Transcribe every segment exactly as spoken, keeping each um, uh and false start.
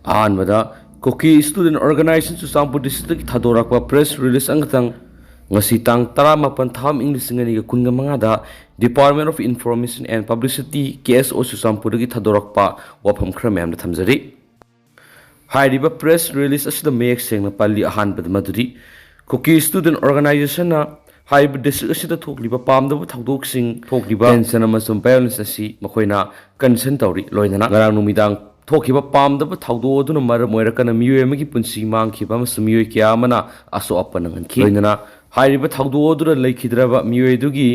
ꯑꯍꯥꯟꯕꯗ, Kuki student organisation Churachandpur ꯗꯤꯁꯇ꯭ꯔꯤꯛꯇꯒꯤ ꯊꯥꯗꯣꯔꯛꯄ ꯄ꯭ꯔꯦꯁ ꯔꯤꯂꯤꯖ ꯑꯃꯈꯛꯇꯪ꯫ ꯉꯁꯤ ꯇꯥꯡ ꯇꯔꯥꯃꯥꯄꯟ ꯊꯥ ꯑꯃ ꯏꯪ ꯂꯤꯁꯤꯡ ꯑꯅꯤꯒ ꯀꯨꯟꯒ ꯃꯉꯥꯗ Department of Information and Publicity, ꯀꯦ ꯑꯦꯁ ꯑꯣ, ꯆꯨꯔꯆꯥꯟꯄꯨꯔꯗꯒꯤ ꯊꯥꯗꯣꯔꯛꯄ ꯋꯥꯐꯝ ꯈꯔ ꯃꯌꯥꯝꯗ ꯊꯝꯖꯔꯤ꯫ ꯍꯥꯏꯔꯤꯕ ꯄ꯭ꯔꯦꯁ ꯔꯤꯂꯤꯖ ꯑꯁꯤꯗ ꯃꯌꯦꯛ ꯁꯦꯡꯅ ꯄꯜꯂꯤ꯫ ꯑꯍꯥꯟꯕꯗ ꯃꯗꯨꯗꯤ ꯀꯨꯀꯤ ꯁ꯭ꯇꯨꯗꯦꯟꯠ ꯑꯣꯔꯒꯅꯥꯏꯖꯦꯁꯟꯅ ꯍꯥꯏꯔꯤꯕ ꯗꯤꯁꯇ꯭ꯔꯤꯛ ꯑꯁꯤꯗ ꯊꯣꯛꯂꯤꯕ ꯄꯥꯝꯗꯕ ꯊꯧꯗꯣꯛꯁꯤꯡ, ꯊꯣꯛꯂꯤꯕ ꯇꯦꯟꯁꯟ ꯑꯃꯁꯨꯡ ꯚꯥꯏꯑꯣꯂꯦꯟꯁ ꯑꯁꯤ ꯃꯈꯣꯏꯅ ꯀꯟꯗꯦꯝ ꯇꯧꯔꯤ꯫ ꯂꯣꯏꯅꯅ ꯉꯔꯥꯡ ꯅꯨꯃꯤꯗꯥꯡ ꯊꯣꯛꯈꯤꯕ ꯄꯥꯝꯗꯕ ꯊꯧꯗꯣꯛ ꯑꯗꯨꯅ ꯃꯔꯝ ꯑꯣꯏꯔꯀꯅ ꯃꯤꯑꯣꯏ ꯑꯃꯒꯤ ꯄꯨꯟꯁꯤ ꯃꯥꯡꯈꯤꯕ ꯑꯃꯁꯨꯡ ꯃꯤꯑꯣꯏ ꯀꯌꯥ ꯑꯃꯅ ꯑꯁꯣꯛ ꯑꯄꯟ ꯅꯪꯍꯟꯈꯤ꯫ ꯂꯣꯏꯅꯅ ꯍꯥꯏꯔꯤꯕ ꯊꯧꯗꯣꯛ ꯑꯗꯨꯗ ꯂꯩꯈꯤꯗ꯭ꯔꯕ ꯃꯤꯑꯣꯏ ꯑꯗꯨꯒꯤ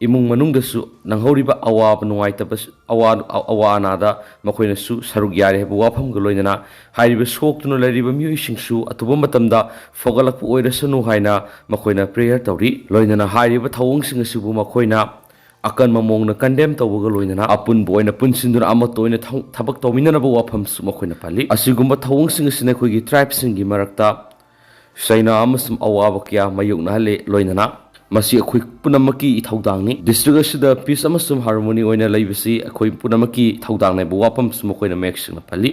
ꯏꯃꯨꯡ ꯃꯅꯨꯡꯗꯁꯨ ꯅꯪꯍꯧꯔꯤꯕ ꯑꯋꯥꯕ ꯅꯨꯡꯉꯥꯏꯇꯕ, ꯑꯋꯥ, ꯑꯋꯥ ꯑꯅꯥꯗ ꯃꯈꯣꯏꯅꯁꯨ ꯁꯔꯨꯛ ꯌꯥꯔꯤ ꯍꯥꯏꯕ ꯋꯥꯐꯝꯒ ꯂꯣꯏꯅꯅ ꯍꯥꯏꯔꯤꯕ ꯁꯣꯛꯇꯨꯅ ꯂꯩꯔꯤꯕ ꯃꯤꯑꯣꯏꯁꯤꯡꯁꯨ ꯑꯊꯨꯕ ꯃꯇꯝꯗ ꯐꯒꯠꯂꯛꯄ ꯑꯣꯏꯔꯁꯅꯨ ꯍꯥꯏꯅ ꯃꯈꯣꯏꯅ ꯄ꯭ꯔꯦꯌꯔ ꯇꯧꯔꯤ꯫ ꯂꯣꯏꯅꯅ ꯍꯥꯏꯔꯤꯕ ꯊꯧꯑꯣꯡꯁꯤꯡ ꯑꯁꯤꯕꯨ ꯃꯈꯣꯏꯅ ꯑꯀꯟꯕ ꯃꯑꯣꯡꯗ ꯀꯟꯗꯦꯝ ꯇꯧꯕꯒ ꯂꯣꯏꯅꯅ ꯑꯄꯨꯟꯕ ꯑꯣꯏꯅ ꯄꯨꯟꯁꯤꯟꯗꯨꯅ ꯑꯃꯠꯇ ꯑꯣꯏꯅ ꯊꯧ-, ꯊꯕꯛ ꯇꯧꯃꯤꯟꯅꯅꯕ ꯋꯥꯐꯝꯁꯨ ꯃꯈꯣꯏꯅ ꯄꯜꯂꯤ꯫ ꯑꯁꯤꯒꯨꯝꯕ ꯊꯧꯑꯣꯡꯁꯤꯡ ꯑꯁꯤꯅ ꯑꯩꯈꯣꯏꯒꯤ ꯇ꯭ꯔꯥꯏꯕꯁꯤꯡꯒꯤ ꯃꯔꯛꯇ ꯆꯩꯅꯥ ꯑꯃꯁꯨꯡ ꯑꯋꯥꯕ ꯀꯌꯥ ꯃꯥꯌꯣꯛꯅꯍꯜꯂꯦ꯫ ꯂꯣꯏꯅꯅ ꯃꯁꯤ ꯑꯩꯈꯣꯏ ꯄꯨꯝꯅꯃꯛꯀꯤ ꯏꯊꯧꯗꯥꯡꯅꯤ꯫ ꯗꯤꯁꯇ꯭ꯔꯤꯛ ꯑꯁꯤꯗ ꯄꯤꯁ ꯑꯃꯁꯨꯡ ꯍꯥꯔꯃꯣꯅꯤ ꯑꯣꯏꯅ ꯂꯩꯕꯁꯤ ꯑꯩꯈꯣꯏ ꯄꯨꯝꯅꯃꯛꯀꯤ ꯏꯊꯧꯗꯥꯡꯅꯤ ꯍꯥꯏꯕ ꯋꯥꯐꯝꯁꯨ ꯃꯈꯣꯏꯅ ꯃꯌꯦꯛ ꯁꯦꯡꯅ ꯄꯜꯂꯤ꯫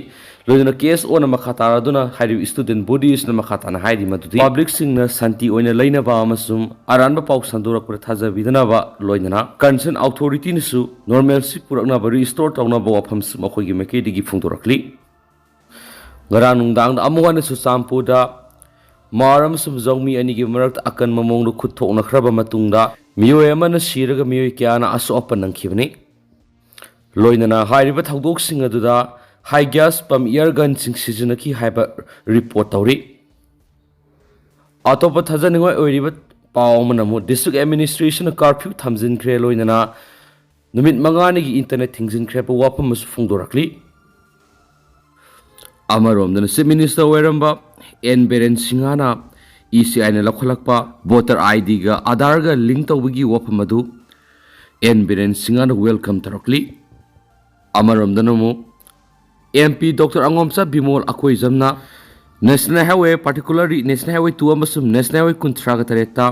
ꯂꯣꯏꯅꯅ ꯀꯦ ꯑꯦꯁ ꯑꯣꯅ ꯃꯈꯥ ꯇꯥꯔꯗꯨꯅ ꯍꯥꯏꯔꯤꯕ ꯁ꯭ꯇꯨꯗꯦꯟꯠ ꯕꯣꯗꯤ ꯑꯁꯤꯅ ꯃꯈꯥ ꯇꯥꯅ ꯍꯥꯏꯔꯤ ꯃꯗꯨꯗꯤ ꯄꯕ꯭ꯂꯤꯛꯁꯤꯡꯅ ꯁꯥꯟꯇꯤ ꯑꯣꯏꯅ ꯂꯩꯅꯕ ꯑꯃꯁꯨꯡ ꯑꯔꯥꯟꯕ ꯄꯥꯎ ꯁꯟꯗꯣꯔꯛꯄꯗ ꯊꯥꯖꯕꯤꯗꯅꯕ, ꯂꯣꯏꯅꯅ ꯀꯟꯁꯔꯟ ꯑꯣꯊꯣꯔꯤꯇꯤꯅꯁꯨ ꯅꯣꯔꯃꯦꯜꯁꯤ ꯄꯨꯔꯛꯅꯕ, ꯔꯤꯁꯇꯣꯔ ꯇꯧꯅꯕ ꯋꯥꯐꯝꯁꯨ ꯃꯈꯣꯏꯒꯤ ꯃꯥꯏꯀꯩꯗꯒꯤ ꯐꯣꯡꯗꯣꯔꯛꯂꯤ꯫ ꯉꯔꯥꯡ ꯅꯨꯡꯗꯥꯡꯗ ꯑꯃꯨꯛ ꯍꯟꯅ ꯆꯨꯔꯆꯥꯟꯄꯨꯔꯗ ꯃꯥꯔ ꯑꯃꯁꯨꯡ ꯖꯧꯃꯤ ꯑꯅꯤꯒꯤ ꯃꯔꯛꯇ ꯑꯀꯟꯕ ꯃꯑꯣꯡꯗ ꯈꯨꯠ ꯊꯣꯛꯅꯈ꯭ꯔꯕ ꯃꯇꯨꯡꯗ ꯃꯤꯑꯣꯏ ꯑꯃꯅ ꯁꯤꯔꯒ ꯃꯤꯑꯣꯏ ꯀꯌꯥꯅ ꯑꯁꯣꯛ ꯑꯄꯟ ꯅꯪꯈꯤꯕꯅꯤ꯫ ꯂꯣꯏꯅꯅ ꯍꯥꯏꯔꯤꯕ ꯊꯧꯗꯣꯛꯁꯤꯡ ꯑꯗꯨꯗ ꯍꯥꯏ ꯒ꯭ꯌꯥꯁ ꯄꯝ, ꯏꯌꯔ ꯒꯟꯁꯤꯡ ꯁꯤꯖꯤꯟꯅꯈꯤ ꯍꯥꯏꯕ ꯔꯤꯄꯣꯔꯠ ꯇꯧꯔꯤ꯫ ꯑꯇꯣꯞꯄ ꯊꯥꯖꯅꯤꯡꯉꯥꯏ ꯑꯣꯏꯔꯤꯕ ꯄꯥꯎ ꯑꯃꯅ ꯑꯃꯨꯛ ꯗꯤꯁꯇ꯭ꯔꯤꯛ ꯑꯦꯗꯃꯤꯅꯤꯁꯇ꯭ꯔꯦꯁꯟꯅ ꯀꯥꯔꯐ꯭ꯌꯨ ꯊꯝꯖꯤꯟꯈ꯭ꯔꯦ, ꯂꯣꯏꯅꯅ ꯅꯨꯃꯤꯠ ꯃꯉꯥꯅꯤꯒꯤ ꯏꯟꯇꯔꯅꯦꯠ ꯊꯤꯡꯖꯤꯟꯈ꯭ꯔꯦ ꯍꯥꯏꯕ ꯋꯥꯐꯝ ꯑꯃꯁꯨ ꯐꯣꯡꯗꯣꯔꯛꯂꯤ꯫ ꯑꯃꯔꯣꯝꯗꯅ ꯆꯤꯐ ꯃꯤꯅꯤꯁꯇꯔ ꯑꯣꯏꯔꯝꯕ ꯑꯦꯟ ꯕꯤꯔꯦꯟ ꯁꯤꯡꯍꯅ ꯏ ꯁꯤ ꯑꯥꯏꯅ ꯂꯧꯈꯠꯂꯛꯄ ꯚꯣꯇꯔ ꯑꯥꯏ ꯗꯤꯒ ꯑꯥꯙꯥꯔꯒ ꯂꯤꯡ ꯇꯧꯕꯒꯤ ꯋꯥꯐꯝ ꯑꯗꯨ ꯑꯦꯟ ꯕꯤꯔꯦꯟ ꯁꯤꯡꯍꯅ ꯋꯦꯜꯀꯝ ꯇꯧꯔꯛꯂꯤ꯫ ꯑꯃꯔꯣꯝꯗꯅ ꯑꯃꯨꯛ M P doctor Angomcha Bimol ꯑꯀꯣꯏꯖꯝꯅ national highway, particularly national highway two ꯑꯃꯁꯨꯡ ꯅꯦꯁꯅꯦꯜ ꯍꯥꯏꯋꯦ ꯀꯨꯟꯊ꯭ꯔꯥꯒ ꯇꯔꯦꯠꯇ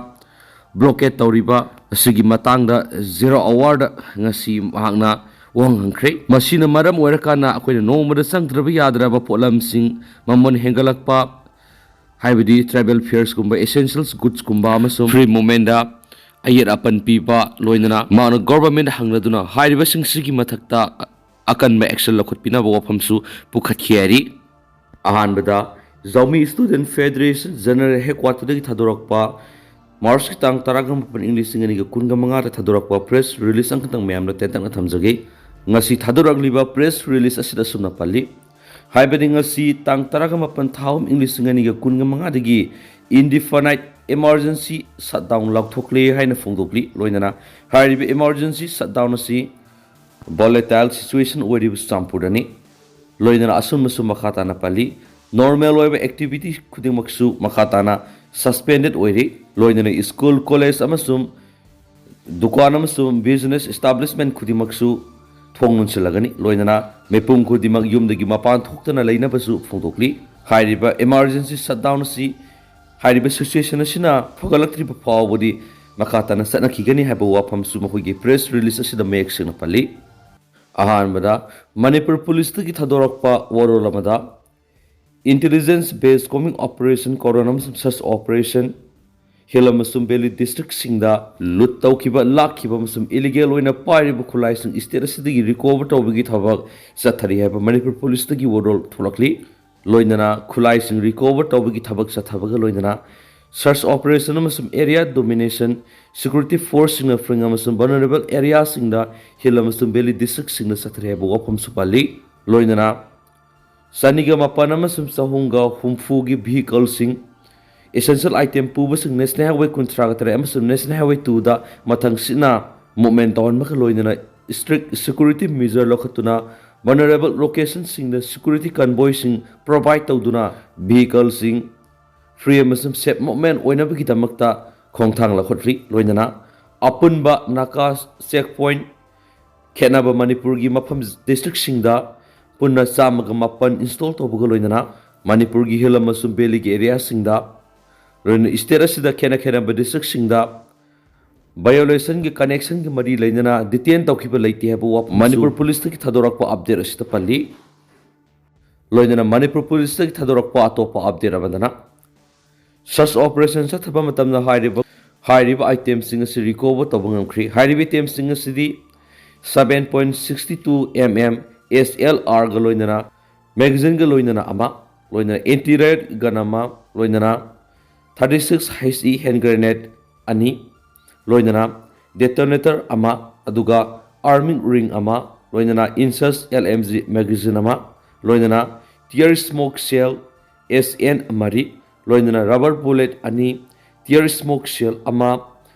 ꯕ꯭ꯂꯣꯀꯦꯠ ꯇꯧꯔꯤꯕ ꯑꯁꯤꯒꯤ ꯃꯇꯥꯡꯗ ꯖꯦꯔꯣ ꯑꯋꯥꯔꯗ ꯉꯁꯤ ꯃꯍꯥꯛꯅ ꯋꯥꯍꯪ ꯍꯪꯈ꯭ꯔꯦ꯫ ꯃꯁꯤꯅ ꯃꯔꯝ ꯑꯣꯏꯔꯀꯥꯟꯗ ꯑꯩꯈꯣꯏꯅ ꯅꯣꯡꯃꯗ ꯆꯪꯗ꯭ꯔꯕ ꯌꯥꯗ꯭ꯔꯕ ꯄꯣꯠꯂꯝꯁꯤꯡ ꯃꯃꯜ ꯍꯦꯟꯒꯠꯂꯛꯄ, ꯍꯥꯏꯕꯗꯤ tribal fares ꯀꯨꯝꯕ, essentials goods ꯀꯨꯝꯕ ꯑꯃꯁꯨꯡ free movement ꯑꯌꯦꯠ ꯑꯄꯟ ꯄꯤꯕ, ꯂꯣꯏꯅꯅ ꯃꯍꯥꯛꯅ government ꯍꯪꯅꯗꯨꯅ ꯍꯥꯏꯔꯤꯕꯁꯤꯡꯁꯤꯒꯤ ꯃꯊꯛꯇ ꯑꯀꯟꯕ action ꯂꯧꯈꯠꯄꯤꯅꯕ ꯋꯥꯐꯝꯁꯨ ꯄꯨꯈꯠꯈꯤ ꯍꯥꯏꯔꯤ꯫ ꯑꯍꯥꯟꯕꯗ, ꯖꯥꯎꯃꯤ Student Federation General Headquarter ꯗꯒꯤ ꯊꯥꯗꯣꯔꯛꯄ March ꯀꯤ ꯇꯥꯡ ꯇꯔꯥꯒ ꯃꯥꯄꯟ, ꯏꯪ ꯂꯤꯁꯤꯡ ꯑꯅꯤꯒ ꯀꯨꯟꯒ ꯃꯉꯥꯗ ꯊꯥꯗꯣꯔꯛꯄ press release ꯑꯃꯈꯛꯇꯪ ꯃꯌꯥꯝꯗ ꯇꯦꯟꯇꯛꯅ ꯊꯝꯖꯒꯦ꯫ ꯉꯁꯤ ꯊꯥꯗꯣꯔꯛꯂꯤꯕ press release ꯑꯁꯤꯗ ꯑꯁꯨꯝꯅ ꯄꯜꯂꯤ, ꯍꯥꯏꯕꯗꯤ ꯉꯁꯤ ꯇꯥꯡ ꯇꯔꯥꯒ ꯃꯥꯄꯟ ꯊꯥ ꯑꯍꯨꯝ, ꯏꯪ ꯂꯤꯁꯤꯡ ꯑꯅꯤꯒ ꯀꯨꯟꯒ ꯃꯉꯥꯗꯒꯤ indefinite emergency shutdown ꯂꯥꯎꯊꯣꯛꯂꯦ ꯍꯥꯏꯅ ꯐꯣꯡꯗꯣꯛꯂꯤ꯫ ꯂꯣꯏꯅꯅ ꯍꯥꯏꯔꯤꯕ emergency shutdown ꯑꯁꯤ volatile situation ꯑꯣꯏꯔꯤꯕ ꯆꯨꯔꯆꯥꯟꯄꯨꯔꯗꯅꯤ꯫ ꯂꯣꯏꯅꯅ ꯑꯁꯨꯝꯅꯁꯨ ꯃꯈꯥ ꯇꯥꯅ ꯄꯜꯂꯤ, normal ꯑꯣꯏꯕ activity ꯈꯨꯗꯤꯡꯃꯛꯁꯨ ꯃꯈꯥ ꯇꯥꯅ suspended ꯑꯣꯏꯔꯤ꯫ ꯂꯣꯏꯅꯅ school, college ꯑꯃꯁꯨꯡ ꯗꯨꯀꯥꯟ ꯑꯃꯁꯨꯡ business establishment ꯈꯨꯗꯤꯡꯃꯛꯁꯨ ꯊꯣꯡ ꯂꯣꯟꯁꯤꯜꯂꯒꯅꯤ꯫ ꯂꯣꯏꯅꯅ ꯃꯤꯄꯨꯝ ꯈꯨꯗꯤꯡꯃꯛ ꯌꯨꯝꯗꯒꯤ ꯃꯄꯥꯟ ꯊꯣꯛꯇꯅ ꯂꯩꯅꯕꯁꯨ ꯐꯣꯡꯗꯣꯛꯂꯤ꯫ ꯍꯥꯏꯔꯤꯕ emergency shutdown ꯑꯁꯤ, ꯍꯥꯏꯔꯤꯕ situation ꯑꯁꯤꯅ ꯐꯒꯠꯂꯛꯇ꯭ꯔꯤꯕ ꯐꯥꯎꯕꯗꯤ ꯃꯈꯥ ꯇꯥꯅ ꯆꯠꯅꯈꯤꯒꯅꯤ ꯍꯥꯏꯕ ꯋꯥꯐꯝꯁꯨ ꯃꯈꯣꯏꯒꯤ press release ꯑꯁꯤꯗ ꯃꯌꯦꯛ ꯁꯦꯡꯅ ꯄꯜꯂꯤ꯫ ꯑꯍꯥꯟꯕꯗ, ꯃꯅꯤꯄꯨꯔ ꯄꯨꯂꯤꯁꯇꯒꯤ ꯊꯥꯗꯣꯔꯛꯄ ꯋꯥꯔꯣꯜ ꯑꯃꯗ, intelligence based combing operation, cordon ꯑꯃꯁꯨꯡ search operation, Hill ꯑꯃꯁꯨꯡ Valley district ꯁꯤꯡꯗ loot ꯇꯧꯈꯤꯕ, ꯂꯥꯛꯈꯤꯕ ꯑꯃꯁꯨꯡ illegal ꯑꯣꯏꯅ ꯄꯥꯏꯔꯤꯕ ꯈꯨꯠꯂꯥꯏꯁꯤꯡ state ꯑꯁꯤꯗꯒꯤ recover ꯇꯧꯕꯒꯤ ꯊꯕꯛ ꯆꯠꯊꯔꯤ ꯍꯥꯏꯕ ꯃꯅꯤꯄꯨꯔ ꯄꯨꯂꯤꯁꯇꯒꯤ ꯋꯥꯔꯣꯜ ꯊꯣꯛꯂꯛꯂꯤ꯫ ꯂꯣꯏꯅꯅ ꯈꯨꯠꯂꯥꯏꯁꯤꯡ recover ꯇꯧꯕꯒꯤ ꯊꯕꯛ ꯆꯠꯊꯕꯒ ꯂꯣꯏꯅꯅ search operation ꯑꯃꯁꯨꯡ area domination, security force ꯁꯤꯡꯅ ꯐ꯭ꯔꯤꯡ ꯑꯃꯁꯨꯡ vulnerable area ꯁꯤꯡꯗ Hill ꯑꯃꯁꯨꯡ Valley district ꯁꯤꯡꯗ ꯆꯠꯊꯔꯤ ꯍꯥꯏꯕ ꯋꯥꯐꯝꯁꯨ ꯄꯜꯂꯤ꯫ ꯂꯣꯏꯅꯅ ꯆꯅꯤꯒ ꯃꯥꯄꯟ ꯑꯃꯁꯨꯡ ꯆꯍꯨꯝꯒ ꯍꯨꯝꯐꯨꯒꯤ vehicle ꯁꯤꯡ, essential item ꯄꯨꯕꯁꯤꯡ National Highway ꯀꯨꯟꯊ꯭ꯔꯥꯒ ꯇꯔꯦꯠ ꯑꯃꯁꯨꯡ National Highway two ꯗ ꯃꯊꯪꯁꯤꯠꯅ movement ꯇꯧꯍꯟꯕꯒ ꯂꯣꯏꯅꯅ strict security measure ꯂꯧꯈꯠꯇꯨꯅ vulnerable location ꯁꯤꯡꯗ security convoy ꯁꯤꯡ provide ꯇꯧꯗꯨꯅ vehicle ꯁꯤꯡ free ꯑꯃꯁꯨꯡ safe movement ꯑꯣꯏꯅꯕꯒꯤꯗꯃꯛꯇ ꯈꯣꯡꯊꯥꯡ ꯂꯧꯈꯠꯂꯤ꯫ ꯂꯣꯏꯅꯅ ꯑꯄꯨꯟꯕ ꯅꯥꯀꯥ check point ꯈꯦꯠꯅꯕ ꯃꯅꯤꯄꯨꯔꯒꯤ ꯃꯐꯝ district ꯁꯤꯡꯗ ꯄꯨꯟꯅ ꯆꯥꯝꯃꯒ ꯃꯥꯄꯟ install ꯇꯧꯕꯒ ꯂꯣꯏꯅꯅ ꯃꯅꯤꯄꯨꯔꯒꯤ Hill ꯑꯃꯁꯨꯡ Valley ꯒꯤ area ꯁꯤꯡꯗ, ꯂꯣꯏꯅꯅ state ꯑꯁꯤꯗ ꯈꯦꯠꯅ ꯈꯦꯠꯅꯕ district ꯁꯤꯡꯗ ꯚꯥꯏꯑꯣꯂꯦꯁꯟꯒꯤ ꯀꯅꯦꯛꯁꯟꯒꯤ ꯃꯔꯤ ꯂꯩꯅꯅ ꯗꯤꯇꯦꯟ ꯇꯧꯈꯤꯕ ꯂꯩꯇꯦ ꯍꯥꯏꯕ ꯋꯥꯐꯝ ꯃꯅꯤꯄꯨꯔ ꯄꯨꯂꯤꯁꯇꯒꯤ ꯊꯥꯗꯣꯔꯛꯄ ꯑꯞꯗꯦꯠ ꯑꯁꯤꯗ ꯄꯜꯂꯤ꯫ ꯂꯣꯏꯅꯅ ꯃꯅꯤꯄꯨꯔ ꯄꯨꯂꯤꯁꯇꯒꯤ ꯊꯥꯗꯣꯔꯛꯄ ꯑꯇꯣꯞꯄ ꯑꯞꯗꯦꯠ ꯑꯃꯗꯅ, ꯁꯔꯆ ꯑꯣꯄꯔꯦꯁꯟ ꯆꯠꯊꯕ ꯃꯇꯝꯗ ꯍꯥꯏꯔꯤꯕ ꯍꯥꯏꯔꯤꯕ ꯑꯥꯏꯇꯦꯝꯁꯤꯡ ꯑꯁꯤ ꯔꯤꯀꯣꯚꯔ ꯇꯧꯕ ꯉꯝꯈ꯭ꯔꯤ꯫ ꯍꯥꯏꯔꯤꯕ ꯑꯥꯏꯇꯦꯝꯁꯤꯡ ꯑꯁꯤꯗꯤ seven point six two M M S L R ꯒ ꯂꯣꯏꯅꯅ ꯃꯦꯒꯥꯖꯤꯟꯒ ꯂꯣꯏꯅꯅ ꯑꯃ, ꯂꯣꯏꯅꯅ ꯑꯦꯟꯇꯤ ꯔꯦꯌꯔ ꯒꯟ ꯑꯃ, ꯂꯣꯏꯅꯅ thirty six H E hand grenade ꯑꯅꯤ, ꯂꯣꯏꯅꯅ detonator ꯑꯃ, ꯑꯗꯨꯒ arming ring ꯑꯃ, ꯂꯣꯏꯅꯅ INSUS L M G magazine ꯑꯃ, ꯂꯣꯏꯅꯅ tear smoke shell S N ꯃꯔꯤ, ꯂꯣꯏꯅꯅ rubber bullet ꯑꯅꯤ, tear smoke shell ꯑꯃ,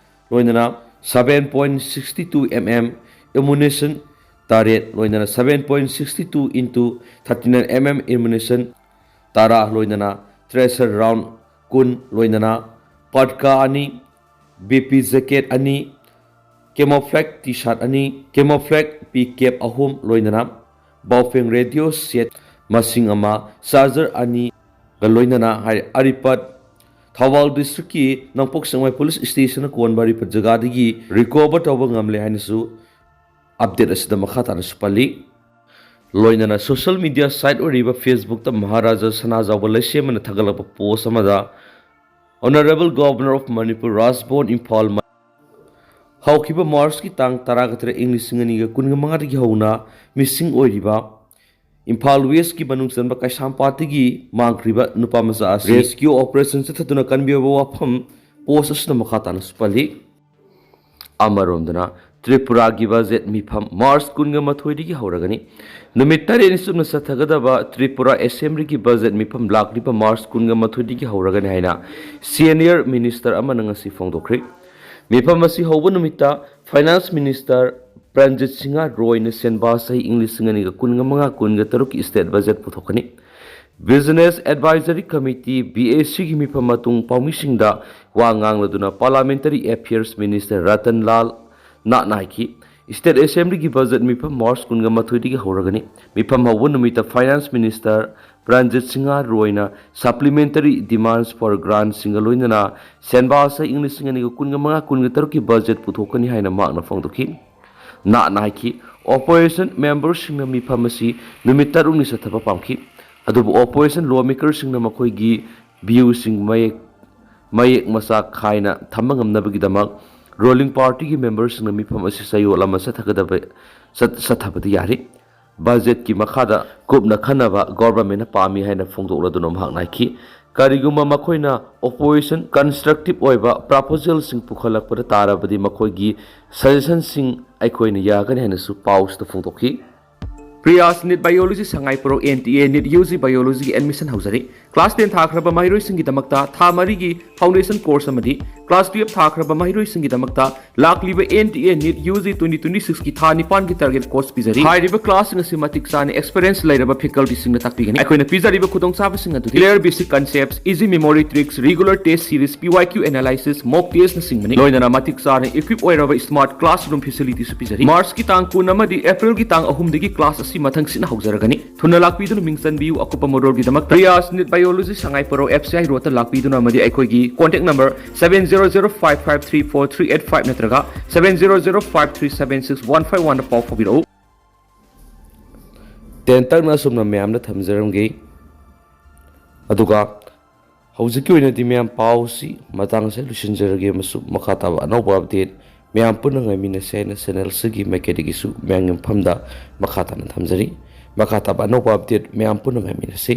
ꯂꯣꯏꯅꯅ seven point six two M M ammunition ꯇꯔꯦꯠ, ꯂꯣꯏꯅꯅ seven point six two into thirty nine M M ammunition ꯇꯔꯥ, ꯂꯣꯏꯅꯅ tracer round ꯀꯨꯟ, ꯂꯣꯏꯅꯅ ꯄꯠꯀꯥ ꯑꯅꯤ, B P jacket ꯑꯅꯤ, camouflage T-shirt ꯑꯅꯤ, camouflage P cap ꯑꯍꯨꯝ, ꯂꯣꯏꯅꯅ Baofeng radio set ꯃꯁꯤꯡ ꯑꯃ, charger ꯑꯅꯤꯒ ꯂꯣꯏꯅꯅ ꯍꯥꯏ ꯑꯔꯤꯄꯠ ꯊꯧꯕꯥꯜ ꯗꯤꯁꯇ꯭ꯔꯤꯛꯀꯤ ꯅꯣꯡꯄꯣꯛ ꯁꯦꯛꯃꯥꯏ ꯄꯨꯂꯤꯁ ꯁ꯭ꯇꯦꯁꯟꯅ ꯀꯣꯟꯕ ꯑꯔꯤꯄꯠ ꯖꯒꯥꯗꯒꯤ ꯔꯤꯀꯣꯚꯔ ꯇꯧꯕ ꯉꯝꯂꯦ ꯍꯥꯏꯅꯁꯨ ꯑꯞꯗꯦꯠ ꯑꯁꯤꯗ ꯃꯈꯥ ꯇꯥꯅꯁꯨ ꯄꯜꯂꯤ꯫ ꯂꯣꯏꯅꯅ ꯁꯣꯁꯤꯌꯦꯜ ꯃꯤꯗꯤꯌꯥ ꯁꯥꯏꯠ ꯑꯣꯏꯔꯤꯕ ꯐꯦꯁꯕꯨꯛꯇ ꯃꯍꯥꯔꯥꯖꯥ ꯁꯅꯥꯖꯥꯎꯕ ꯂꯩꯁꯦꯝꯕꯅ ꯊꯥꯒꯠꯂꯛꯄ ꯄꯣꯁ ꯑꯃꯗ, Honourable Governor of Manipur Rajbhavan Imphal, ꯍꯧꯈꯤꯕ ꯃꯥꯔꯆꯀꯤ ꯇꯥꯡ ꯇꯔꯥꯒ ꯇꯔꯦꯠ, ꯏꯪ ꯂꯤꯁꯤꯡ ꯑꯅꯤꯒ ꯀꯨꯟꯒ ꯃꯉꯥꯗꯒꯤ ꯍꯧꯅ ꯃꯤꯁꯤꯡ ꯑꯣꯏꯔꯤꯕ ꯏꯝꯐꯥꯜ ꯋꯦꯁꯀꯤ ꯃꯅꯨꯡ ꯆꯟꯕ ꯀꯩꯁꯥꯝꯄꯥꯠꯇꯒꯤ ꯃꯥꯡꯈ꯭ꯔꯤꯕ ꯅꯨꯄꯥ ꯃꯆꯥ ꯑꯁꯤ ꯔꯦꯁꯀ꯭ꯌꯨ ꯑꯣꯄꯔꯦꯁꯟ ꯆꯠꯊꯗꯨꯅ ꯀꯟꯕꯤꯕ ꯋꯥꯐꯝ ꯄꯣꯁ ꯑꯁꯤꯅ ꯃꯈꯥ ꯇꯥꯅꯁꯨ ꯄꯜꯂꯤ꯫ ꯑꯃꯔꯣꯝꯗꯅ, ꯇ꯭ꯔꯤꯄꯨꯔꯥꯒꯤ ꯕꯖꯦꯠ ꯃꯤꯐꯝ ꯃꯥꯔꯆ ꯀꯨꯟꯒ ꯃꯥꯊꯣꯏꯗꯒꯤ ꯍꯧꯔꯒꯅꯤ꯫ ꯅꯨꯃꯤꯠ ꯇꯔꯦꯠꯅꯤ ꯆꯨꯞꯅ ꯆꯠꯊꯒꯗꯕ ꯇ꯭ꯔꯤꯄꯨꯔꯥ ꯑꯦꯁꯦꯝꯕ꯭ꯂꯤꯒꯤ ꯕꯖꯦꯠ ꯃꯤꯐꯝ ꯂꯥꯛꯂꯤꯕ ꯃꯥꯔꯆ ꯀꯨꯟꯒ ꯃꯥꯊꯣꯏꯗꯒꯤ ꯍꯧꯔꯒꯅꯤ ꯍꯥꯏꯅ ꯁꯦꯅꯤꯌꯔ ꯃꯤꯅꯤꯁꯇꯔ ꯑꯃꯅ ꯉꯁꯤ ꯐꯣꯡꯗꯣꯛꯈ꯭ꯔꯤ꯫ ꯃꯤꯐꯝ ꯑꯁꯤ ꯍꯧꯕ ꯅꯨꯃꯤꯠꯇ ꯐꯥꯏꯅꯥꯟꯁ ꯃꯤꯅꯤꯁꯇꯔ ꯄ꯭ꯔꯟꯖꯤꯠ ꯁꯤꯡꯍ ꯔꯣꯏꯅ ꯁꯦꯟꯕꯥ ꯆꯍꯤ ꯏꯪ ꯂꯤꯁꯤꯡ ꯑꯅꯤꯒ ꯀꯨꯟꯒ ꯃꯉꯥ ꯀꯨꯟꯒ ꯇꯔꯨꯛꯀꯤ ꯁ꯭ꯇꯦꯠ ꯕꯖꯦꯠ ꯄꯨꯊꯣꯛꯀꯅꯤ꯫ Business advisory committee, B A C ꯒꯤ ꯃꯤꯐꯝ ꯃꯇꯨꯡ ꯄꯥꯎꯃꯤꯁꯤꯡꯗ ꯋꯥ ꯉꯥꯡꯂꯗꯨꯅ parliamentary affairs minister Ratan Lal ꯅꯥꯠꯅ ꯍꯥꯏꯈꯤ, ꯁ꯭ꯇꯦꯠ ꯑꯦꯁꯦꯝꯕ꯭ꯂꯤꯒꯤ ꯕꯖꯦꯠ ꯃꯤꯐꯝ ꯃꯥꯔꯆ ꯀꯨꯟꯒ ꯃꯥꯊꯣꯏꯗꯒꯤ ꯍꯧꯔꯒꯅꯤ꯫ ꯃꯤꯐꯝ ꯍꯧꯕ ꯅꯨꯃꯤꯠꯇ ꯐꯥꯏꯅꯥꯟꯁ ꯃꯤꯅꯤꯁꯇꯔ ꯄ꯭ꯔꯟꯖꯤꯠ ꯁꯤꯡꯍ ꯔꯣꯏꯅ Supplementary Demands for Grantꯁꯤꯡꯒ ꯂꯣꯏꯅꯅ ꯁꯦꯟꯕꯥꯁ ꯏꯪ ꯂꯤꯁꯤꯡ ꯑꯅꯤꯒ ꯀꯨꯟꯒ ꯃꯉꯥ ꯀꯨꯟꯒ ꯇꯔꯨꯛꯀꯤ ꯕꯖꯦꯠ ꯄꯨꯊꯣꯛꯀꯅꯤ ꯍꯥꯏꯅ ꯃꯍꯥꯛꯅ ꯐꯣꯡꯗꯣꯛꯈꯤ꯫ ꯅꯥꯠꯅ ꯍꯥꯏꯈꯤ, ꯑꯣꯄꯣꯖꯤꯁꯟ ꯃꯦꯝꯕꯔꯁꯤꯡꯅ ꯃꯤꯐꯝ ꯑꯁꯤ ꯅꯨꯃꯤꯠ ꯇꯔꯨꯛꯅꯤ ꯆꯠꯊꯕ ꯄꯥꯝꯈꯤ꯫ ꯑꯗꯨꯕꯨ ꯑꯣꯄꯣꯖꯤꯁꯟ ꯂꯣ ꯃꯦꯀꯔꯁꯤꯡꯅ ꯃꯈꯣꯏꯒꯤ ꯚ꯭ꯌꯨꯁꯤꯡ ꯃꯌꯦꯛ ꯃꯌꯦꯛ ꯃꯆꯥ ꯈꯥꯏꯅ ꯊꯝꯕ ꯉꯝꯅꯕꯒꯤꯗꯃꯛ ꯔꯨꯂꯤꯡ ꯄꯥꯔꯇꯤꯒꯤ ꯃꯦꯝꯕꯔꯁꯤꯡꯅ ꯃꯤꯐꯝ ꯑꯁꯤ ꯆꯌꯣꯜ ꯑꯃ ꯆꯠꯊꯒꯗꯕ ꯆꯠ- ꯆꯠꯊꯕꯗꯤ ꯌꯥꯔꯤ꯫ ꯕꯖꯦꯠꯀꯤ ꯃꯈꯥꯗ ꯀꯨꯞꯅ ꯈꯟꯅꯕ ꯒꯣꯚꯔꯟꯃꯦꯟꯠꯅ ꯄꯥꯝꯃꯤ ꯍꯥꯏꯅ ꯐꯣꯡꯗꯣꯛꯂꯗꯨꯅ ꯃꯍꯥꯛꯅ ꯍꯥꯏꯈꯤ꯫ ꯀꯔꯤꯒꯨꯝꯕ ꯃꯈꯣꯏꯅ ꯑꯣꯄꯣꯖꯤꯁꯟ ꯀꯟꯁꯇ꯭ꯔꯛꯇꯤꯚ ꯑꯣꯏꯕ ꯄ꯭ꯔꯄꯣꯖꯦꯜꯁꯤꯡ ꯄꯨꯈꯠꯂꯛꯄꯗ ꯇꯥꯔꯕꯗꯤ ꯃꯈꯣꯏꯒꯤ ꯁꯖꯦꯁꯟꯁꯤꯡ ꯑꯩꯈꯣꯏꯅ ꯌꯥꯒꯅꯤ ꯍꯥꯏꯅꯁꯨ ꯄꯥꯎꯁꯤꯗ ꯐꯣꯡꯗꯣꯛꯈꯤ꯫ Priyas NEET biology Sangai pro N T A NEET U G ꯕꯥꯏꯑꯣꯂꯣꯖꯤꯒꯤ ꯑꯦꯗꯃꯤꯁꯟ ꯍꯧꯖꯔꯤ꯫ ꯀ꯭ꯂꯥꯁ ꯇꯦꯟ ꯊꯥꯈ꯭ꯔꯕ ꯃꯍꯩꯔꯣꯏꯁꯤꯡꯒꯤꯗꯃꯛꯇ ꯊꯥ ꯃꯔꯤꯒꯤ ꯐꯥꯎꯟꯗꯦꯁꯟ ꯀꯣꯔꯁ ꯑꯃꯗꯤ ꯀ꯭ꯂꯥꯁ ꯇꯨꯌꯦꯜꯞ ꯊꯥꯈ꯭ꯔꯕ ꯃꯍꯩꯔꯣꯏꯁꯤꯡꯒꯤꯗꯃꯛꯇ ꯂꯥꯛꯂꯤꯕ N T A NEET U G twenty twenty ꯁꯤꯛꯁꯀꯤ ꯊꯥ ꯅꯤꯄꯥꯟꯒꯤ ꯇꯥꯔꯒꯦꯠ ꯀꯣꯔꯁ ꯄꯤꯖꯔꯤ꯫ ꯍꯥꯏꯔꯤꯕ ꯀ꯭ꯂꯥꯁꯁꯤꯡ ꯑꯁꯤ ꯃꯇꯤꯛ ꯆꯥꯅ ꯑꯦꯛꯁꯄꯤꯔꯤꯌꯦꯟꯁ ꯂꯩꯔꯕ ꯐꯦꯀꯜꯇꯤꯁꯤꯡꯅ ꯇꯥꯛꯄꯤꯒꯅꯤ꯫ ꯑꯩꯈꯣꯏꯅ ꯄꯤꯖꯔꯤꯕ ꯈꯨꯗꯣꯡꯆꯥꯕꯁꯤꯡ ꯑꯗꯨꯗꯤ clear basic concepts, easy memory tricks, regular test series, P Y Q analysis, mock testꯅꯆꯤꯡꯕꯅꯤ꯫ ꯂꯣꯏꯅꯅ ꯃꯇꯤꯛ ꯆꯥꯅ equip ꯑꯣꯏꯔꯕ smart classroom facilityꯁꯨ ꯄꯤꯖꯔꯤ꯫ ꯃꯥꯔꯆꯀꯤ ꯇꯥꯡ ꯀꯨꯟ ꯑꯃꯗꯤ ꯑꯦꯄ꯭ꯔꯤꯜꯒꯤ ꯇꯥꯡ ꯑꯍꯨꯝꯗꯒꯤ ꯀ꯭ꯂꯥꯁ ꯑꯁꯤ ꯃꯊꯪꯁꯤꯠꯅ ꯍꯧꯖꯔꯒꯅꯤ꯫ ꯊꯨꯅ ꯂꯥꯛꯄꯤꯗꯨꯅ ꯃꯤꯡ ꯆꯟꯕꯤꯌꯨ꯫ ꯑꯀꯨꯞꯄ ꯃꯔꯣꯜꯒꯤꯗꯃꯛꯇ Priyas NEET biology Sangai pro F C I ꯔꯣꯗꯇ ꯂꯥꯛꯄꯤꯗꯨꯅ ꯑꯃꯗꯤ ꯑꯩꯈꯣꯏꯒꯤ contact number seven zero zero five five three four three eight five ꯅꯠꯇ꯭ꯔꯒ seven zero zero five three seven six one five oneꯗ ꯄꯥꯎ ꯐꯥꯎꯕꯤꯔꯛꯎ꯫ ꯇꯦꯟꯇꯛꯅ ꯑꯁꯨꯝꯅ ꯃꯌꯥꯝꯗ ꯊꯝꯖꯔꯝꯒꯦ꯫ ꯑꯗꯨꯒ ꯍꯧꯖꯤꯛꯀꯤ ꯑꯣꯏꯅꯗꯤ ꯃꯌꯥꯝ ꯄꯥꯎꯁꯤ ꯃꯇꯥꯡꯁꯦ ꯂꯣꯏꯁꯤꯟꯖꯔꯒꯦ ꯑꯃꯁꯨꯡ ꯃꯈꯥ ꯇꯥꯕ ꯑꯅꯧꯕ ꯑꯞꯗꯦꯠ ꯃꯌꯥꯝ ꯄꯨꯟꯅ ꯉꯥꯏꯃꯤꯟꯅꯁꯦ ꯍꯥꯏꯅ ꯆꯦꯅꯦꯜꯁꯤꯒꯤ ꯃꯥꯏꯀꯩꯗꯒꯤꯁꯨ ꯃꯌꯥꯝꯒꯤ ꯃꯐꯝꯗ ꯃꯈꯥ ꯇꯥꯅ ꯊꯝꯖꯔꯤ꯫ ꯃꯈꯥ ꯇꯥꯕ ꯑꯅꯧꯕ ꯑꯞꯗꯦꯠ ꯃꯌꯥꯝ ꯄꯨꯟꯅ ꯉꯥꯏꯃꯤꯟꯅꯁꯤ꯫